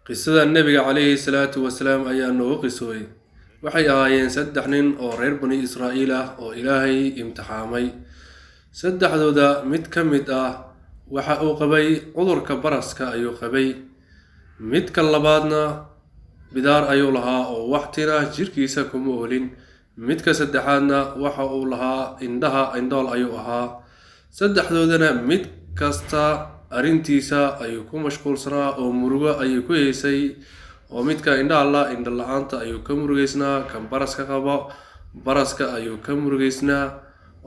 Qisada Nebiga calayhi salaatu wasalaam ayaa noogu qisooyey. Waxay ahaayeen saddex nin oo reer Bani Israa'iil ah oo Ilaahay imtixaamay. Saddexdooda mid ka mid ah waxa uu qabay cudurka baraska ayuu qabay. Midka labaadna bidaar ayuu lahaa oo wax tina jirkiisa kuma oolin. Midka saddexaadna waxa uu lahaa indhaha indhool ayuu ahaa. Saddexdoodana mid kasta arrintiisa ayuu ku mashquulsanaa oo murugo ayuu ku haysay, oo midka indhaha la indho la-aanta ayuu ka murugeysnaa, kan baraska qabo baraska ayuu ka murugeysnaa,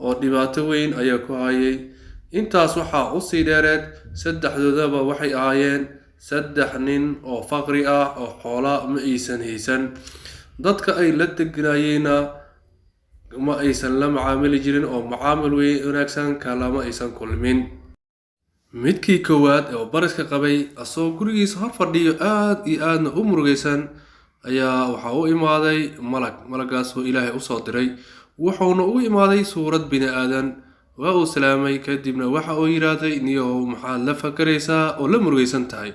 oo dhibaato weyn ayaa ku hayay. Intaas waxaa usii dheereed, saddexdoodaba waxay ahaayeen saddex nin oo faqri ah oo xoola ma aysan haysan. Dadka ay la deganayeenna ma aysan la macaamili jirin oo macaamil weyn wanaagsan kalama aysan kulmin. Midkii koowaad oo baraska qabay, asagoo gurigiisa hor fadhiyo aad iyo aadna u murugaysan, ayaa waxaa u imaaday malag. Malagaasoo Ilaahay usoo diray, wuxuuna ugu imaaday suurad bini aadan. Waa uu salaamay, kadibna waxa uu yidhaahday: "Niyow, maxaad la fakaraysaa oo la murugaysan tahay?"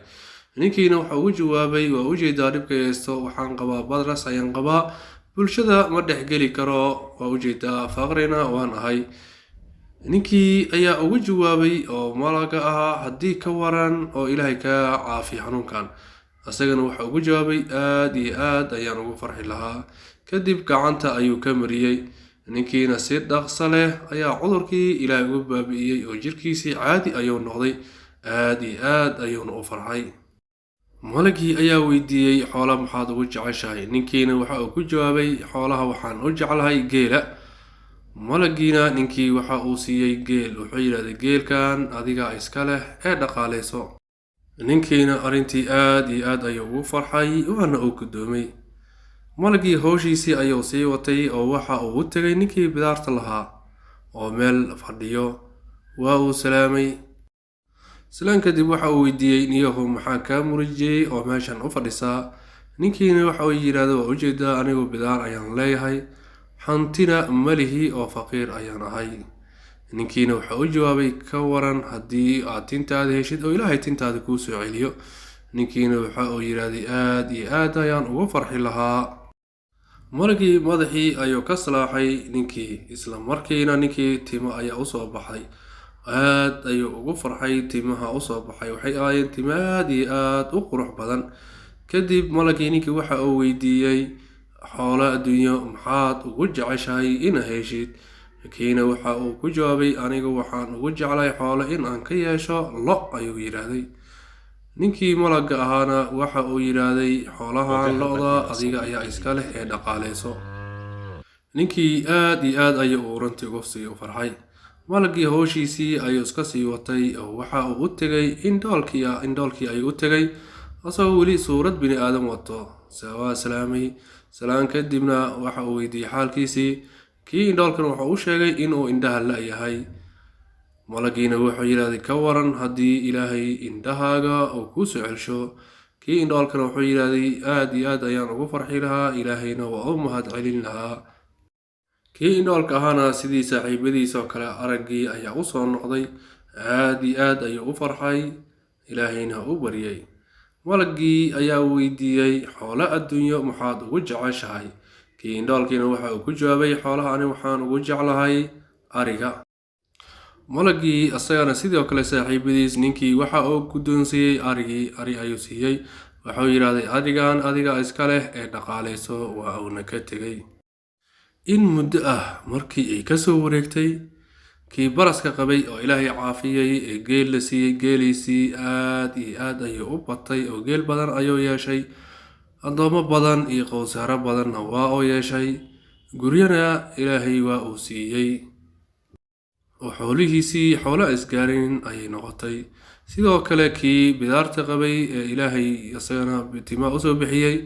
Ninkiina waxa ugu jawaabay: "Waa ujeedaa dhibka haysto, waxaan qabaa baras ayaan qabaa, bulshada ma dhexgeli karo, waa ujeedaa, faqrina waan ahay." Ninkii ayaa ugu jawaabay oo malaga ahaa: "Haddii ka waran oo Ilaahay kaa caafiyo xanuunkan?" Isagana waxa ugu jawaabay: "Aad iyo aad ayaan ugu farxi lahaa." Kadib gacanta ayuu ka mariyey. Ninkiina si dhaqso leh ayaa cudurkii Ilaahay ugu baabi'iyey oo jirkiisii caadi ayuu noqday, aad iyo aad ayuuna u farxay. Malagii ayaa weydiiyey: "Xoola maxaad ugu jeceshahay?" Ninkiina waxa uu ku jawaabay: "Xoolaha waxaan u jeclahay geela." Malagiina ninkii waxa uu siiyey geel, wuxuu yidhahday: "Geelkan adiga iska leh ee dhaqaaleyso." Ninkiina arrintii aad iyo aad ayuu ugu farxay, waana uu guddoomay. Malagii howshiisii ayuu sii watay oo waxa uu u tegay ninkii bidaarta lahaa oo meel fadhiyo. Waa uu salaamay. Salaan kadib waxa uu weydiiyey: "Niyahow, maxaa kaa murijiyey oo meeshan u fadhisaa?" Ninkiina waxa uu yidhahda: "Waa ujeedaa, anigu bidaar ayaan leeyahay, hantina malihi oo faqiir ayaan ahay." Ninkiina waxa u jawaabay: "Ka waran haddii aad tintaada heshid oo Ilaahay tintaada kuu soo celiyo?" Ninkiina waxa uu yidhaahday: "Aad iyo aad ayaan ugu farxi lahaa." Malagii madaxii ayuu ka salaaxay ninkii, isla markiina ninkii timo ayaa usoo baxay. Aad ayuu ugu farxay timaha usoo baxay, waxay ahaayeen timo aad iyo aad u qurux badan. Kadib malagii ninkii waxa uu weydiiyey: "Xoolo adduunyo maxaad ugu jeceshahay ina heshid?" Kiina waxa uu ku jawaabay: "Anigu waxaan ugu jeclahay xoolo in aan ka yeesho lo'," ayuu yidhaahday. Ninkii malagga ahaana waxa uu yidhaahday: "Xoolahan lo'da adiga ayaa iska leh ee dhaqaaleyso." Ninkii aad iyo aad ayuu uu runtii ugu sii farxay. Malagii howshiisii ayuu iska sii watay oo waxa uu u tegay indhoolkii. Indhoolkii ayuu u tegay asagoo weli suurad bini aadan wato. Waa salaamay. Salaan kadibna waxa uu weydiiyey xaalkiisii. Kii indhoolkan waxa uu sheegay inuu indhaha la-yahay. Malagiina wuxuu yidhahday: "Ka waran haddii Ilaahay indhahaaga uu kuu soo celsho?" Kii indhoolkana wuxuu yidhahday: "Aad iyo aad ayaan ugu farxi lahaa, Ilaahayna waa u mahad celin lahaa." Kii indhoolka ahaana sidii saaxiibadiisa oo kale araggii ayaa u soo noqday. Aad iyo aad ayuu u farxay, Ilaahayna u baryay. Malagii ayaa weydiiyey: "Xoolo adduunyo maxaad ugu jeceshahay?" Kii indhoolkiina waxa uu ku jawaabay: "Xoolaha ani waxaan ugu jeclahay ariga." Malagii asagana sidoo kale saaxiibadiis ninkii waxa uu guddoonsiiyey arigii. Ari ayuu siiyey, wuxuu yidhahday: "Arigan adiga iska leh ee dhaqaaleyso." Waa uuna ka tegay. In muddo ah markii ay kasoo wareegtay, kii baraska qabay oo Ilaahay caafiyey ee geel la siiyey, geeliisii aad iyo aad ayuu u batay oo geel badan ayuu yeeshay, addoommo badan iyo qowsaaro badanna waa uu yeeshay, guryana Ilaahay waa uu siiyey oo xoolihiisii xoolo isgaarin ayay noqotay. Sidoo kale kii bidaarta qabay ee Ilaahay isagana timaa usoo bixiyey,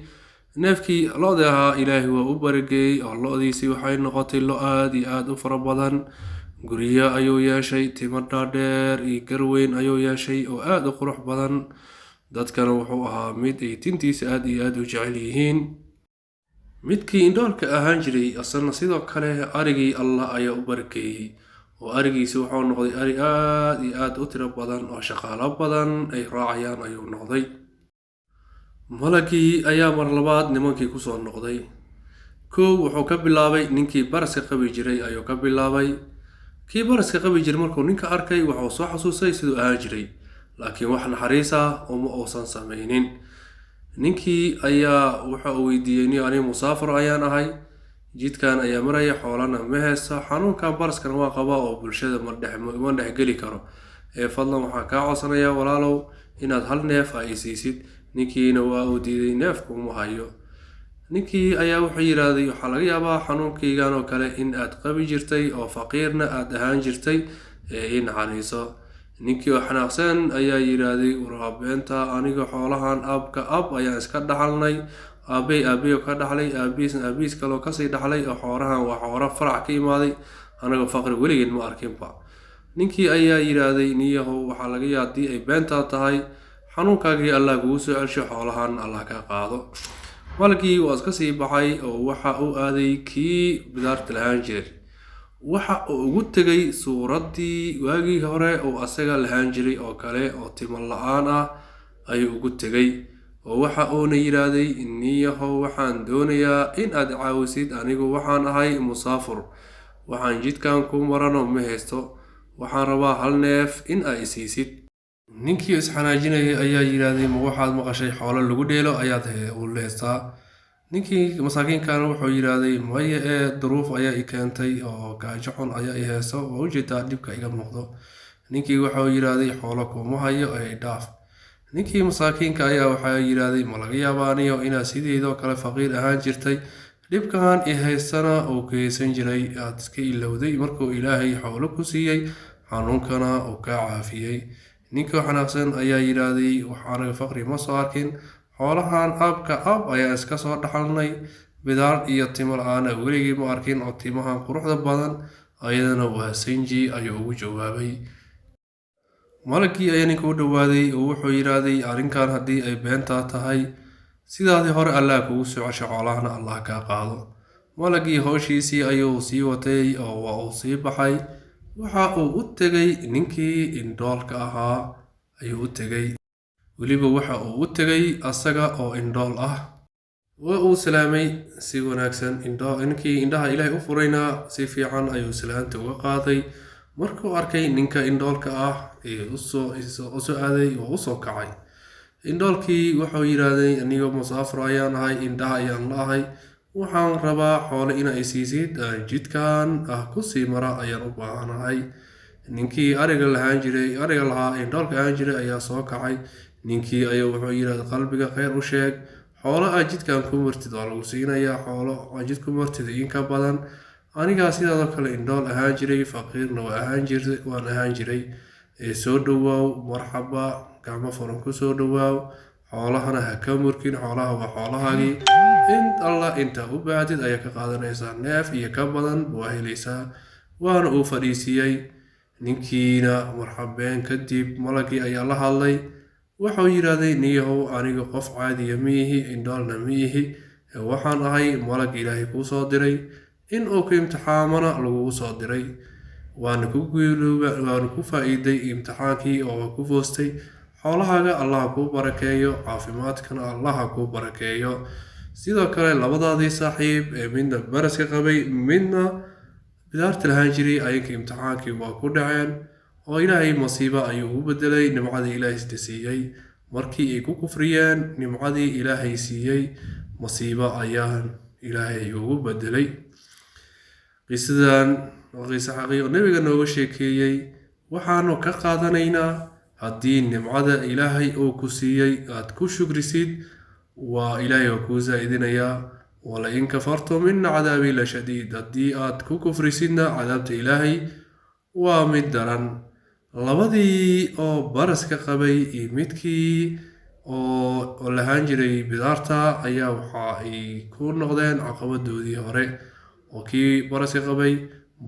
neefkii lo'da ahaa Ilaahay waa u barageeyey oo lo'diisii waxay noqotay lo' aad iyo aad u fara badan. Guryo ayuu yeeshay, timo dhaadheer iyo garweyn ayuu yeeshay oo aad u qurux badan. Dadkana wuxuu ahaa mid ay tintiisa aad iyo aad u jecel yihiin. Midkii indhoolka ahaan jiray asagana sidoo kale arigii Allah ayaa u barakeeyey oo arigiisi wuxuu noqday ari aad iyo aad u tiro badan oo shaqaalo badan ay raacayaan ayuu noqday. Malagii ayaa mar labaad nimankii kusoo noqday. Kow wuxuu ka bilaabay ninkii baraska qabi jiray ayuu ka bilaabay. Kii baraska qabi jiray markuu ninka arkay wuxuu soo xasuustay siduu ahaan jiray, laakiin wax naxariis ah uma uusan samaynin. Ninkii ayaa waxa uu weydiiyey, "Ni aniga musaafir ayaan ahay, jidkan ayaa maraya, xoolana ma haysto, xanuunkan baraskana waa qabaa oo bulshada ma dhexgeli karo, ee fadlan waxaan kaa codsanayaa walaalow inaad hal neef a i siisid." Ninkiina waa uu diiday, neefku uma hayo. Ninkii ayaa wuxuu yidhaahday, "Waxaa laga yaabaa xanuunkaygan oo kale in aad qabi jirtay oo faqiirna aad ahaan jirtay, ee ii naxariiso." Ninkii oo xanaaqsan ayaa yidhaahday, "Waraabeenta, aniga xoolahan abka ab ayaan iska dhaxalnay, aabey aabeyo ka dhaxlay, aabihiisna aabihiis kaloo kasii dhaxlay, oo xoorahan waa xooro farac ka imaaday, anagoo faqri weligeen ma arkinba." Ninkii ayaa yidhaahday, "Niyahow, waxaa laga yaaba haddii ay beentaa tahay, xanuunkaagii Allah kugu soo celsho, xoolahan Allah ka qaado." Malagii waa iska sii baxay oo waxa uu aaday kii bidaarta lahaan jiray. Waxa uu ugu tegay suuraddii waagii hore uu asaga lahaan jiray oo kale oo timo la-aan ah ayuu ugu tegay, oo waxa uuna yidhaahday, "Niyahow, waxaan doonayaa in aad caawisid, anigu waxaan ahay musaafur, waxaan jidkan ku marano ma haysto, waxaan rabaa hal neef in ay siisid." Ninkii isxanaajinayay ayaa yidhaahday, "Ma waxaad maqashay xoolo lagu dheelo ayaad u leestaa?" Ninkii masaakiinkana wuxuu yidhaahday, "Maya, ee duruuf ayaa i keentay oo gaajo xun ayaa i hayso, waa ujeedaa dhibka iga muuqdo." Ninkii wuxuu yidhaahday, "Xoolo kuma hayo ee dhaaf." Ninkii masaakiinka ayaa waxaa yidhaahday, "Ma laga yaabaa aniyo inaad sideedoo kale faqiir ahaan jirtay, dhibkan i haystana uu ku haysan jiray aad iska ilowday markuu Ilaahay xoolo ku siiyey, xanuunkana uu kaa caafiyey?" Ninkii xanaaqsan ayaa yidhaahday, "Wax anaga faqri ma soo arkin, xoolahan abka ab ayaan iska soo dhaxalnay, bidaar iyo timo la-aana weligii ma arkin, oo timahan quruxda badan ayadana waa sinji," ayuu ugu jawaabay. Malagii ayaa ninka u dhowaaday oo wuxuu yidhaahday, "Arrinkan haddii ay beentaa tahay, sidaadii hore Allah kugu soo cesho, xoolahana Allah kaa qaado." Malagii howshiisii ayuu sii watay oo waa uu sii baxay. Waxa uu u tegay ninkii indhoolka ahaa ayuu u tegay. Weliba waxa uu u tegay asaga oo indhool ah. Waa uu salaamay si wanaagsan. Ninkii indhaha Ilaahay u furayna si fiican ayuu salaanta uga qaaday. Markuu arkay ninka indhoolka ah ee usoo aaday oo usoo kacay. Indhoolkii wuxuu yidhaahday, "Anigoo musaafir ayaan ahay, indhaha ayaan la-ahay, waxaan rabaa xoolo ina i siisid, jidkan ah kusii mara ayaan u baahanahay." Ninkii ariga lahaan jiray, ariga lahaa indhoolka ahaan jiray ayaa soo kacay. Ninkii ayaa wuxuu yidhahday, "Qalbiga khayr u sheeg, xoolo aad jidkan ku martid waa lagu siinayaa, xoolo aad jid ku martid in ka badan. Anigaa sidaadoo kale indhool ahaan jiray, faqiirna waan ahaan jiray, ee soo dhowaaw, marxaba, gacmo furan ku soo dhowaaw, xoolahana ha ka murkin, xoolaha waa xoolahaagii, in alla intaa u baahdid ayaa ka qaadanaysaa, neef iyo ka badan waa helaysaa." Waana uu fadhiisiiyey ninkiina. Marxabeen kadib malagii ayaa la hadlay. Wuxuu yidhaahday, "Niyahow, aniga qof caadiya miihi, indhoolna miihi, ee waxaan ahay malag Ilaahay kuu soo diray, in uu ku imtixaamana lagugu soo diray, waana ku waana ku faa'iiday imtixaankii oo waa ku foostay. Xoolahaaga Allah kuu barakeeyo, caafimaadkana Allah kuu barakeeyo. Sidoo kale labadaadii saaxiib ee midna baraska qabay midna bidaarta lahaan jiray, ayinka imtixaankii waa ku dhaceen oo Ilaahay masiibo ayuu ugu bedelay nimcadii Ilaahay isda siiyey. Markii ay ku kufriyeen nimcadii Ilaahay siiyey, masiibo ayaan Ilaahay ugu bedelay." Qisadan waa qiso xaqiiqo nabiga nooga sheekeeyey. Waxaanu ka qaadanaynaa haddii nimcada Ilaahay uu ku siiyey aad ku shukrisid, waa Ilaahay waa kuu zaa'idinayaa. Wala in kafartum ina cadaabii la shadiid. Haddii aad ku kufrisidna, cadaabta Ilaahay waa mid daran. Labadii oo baraska qabay iyo midkii oo lahaan jiray bidaarta ayaa waxa ay ku noqdeen caqabadoodii hore, oo kii baraska qabay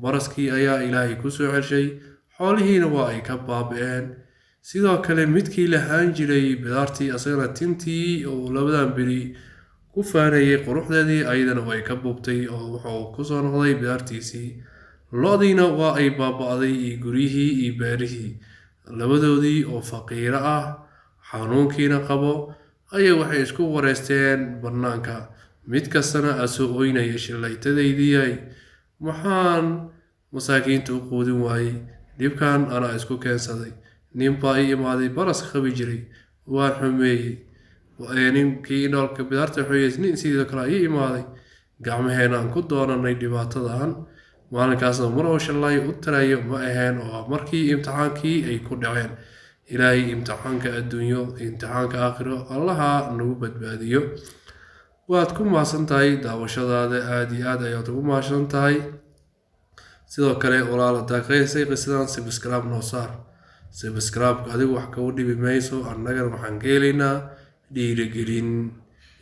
baraskii ayaa Ilaahay ku soo celshay, xoolihiina waa ay ka baabi'een. Sidoo kale midkii lahaan jiray bidaartii, asagana tintii oo labadan beri ku faanayay quruxdeedii ayadana way ka buubtay oo wuxuu kusoo noqday bidaartiisii. Lo-diina waa ay baaba'day iyo guryihii iyo beerihii. Labadoodii oo faqiiro ah, xanuunkiina qabo, Ayay waxay isku wareysteen bannaanka, mid kastana asoo oynaya, "Shallaytadaydiyay, maxaan masaakiinta u quudin waayey? Dhibkan anaa isku keensaday. Nin baa ii imaaday, baras qabi jiray, waan xumeeyey. Ninkii indhoolka bidaarta xooyeys, nin sidoo kale ii imaaday. Gacmaheenaan ku doonanay dhibaatadan." Maalinkaasna mar oo shalay u tarayo ma aheen, oo markii imtixaankii ay ku dhaceen. Ilaahay imtixaanka adduunyo, imtixaanka aakhiro Allaha nagu badbaadiyo. Waad ku mahadsan tahay daawashadaada, aada iyo aad ayaad ugu mahadsan tahay. Sidoo kale walaal, haddaa qaysay qisadan, subscribe noo saar. Subscribe adigu wax kagu dhibi mayso, annagana waxaan ka helaynaa dhiirigelin,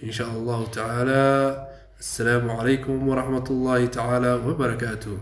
insha Allahu tacaala. Assalaamu calaykum waraxmat ullaahi tacaala wabarakaatuh.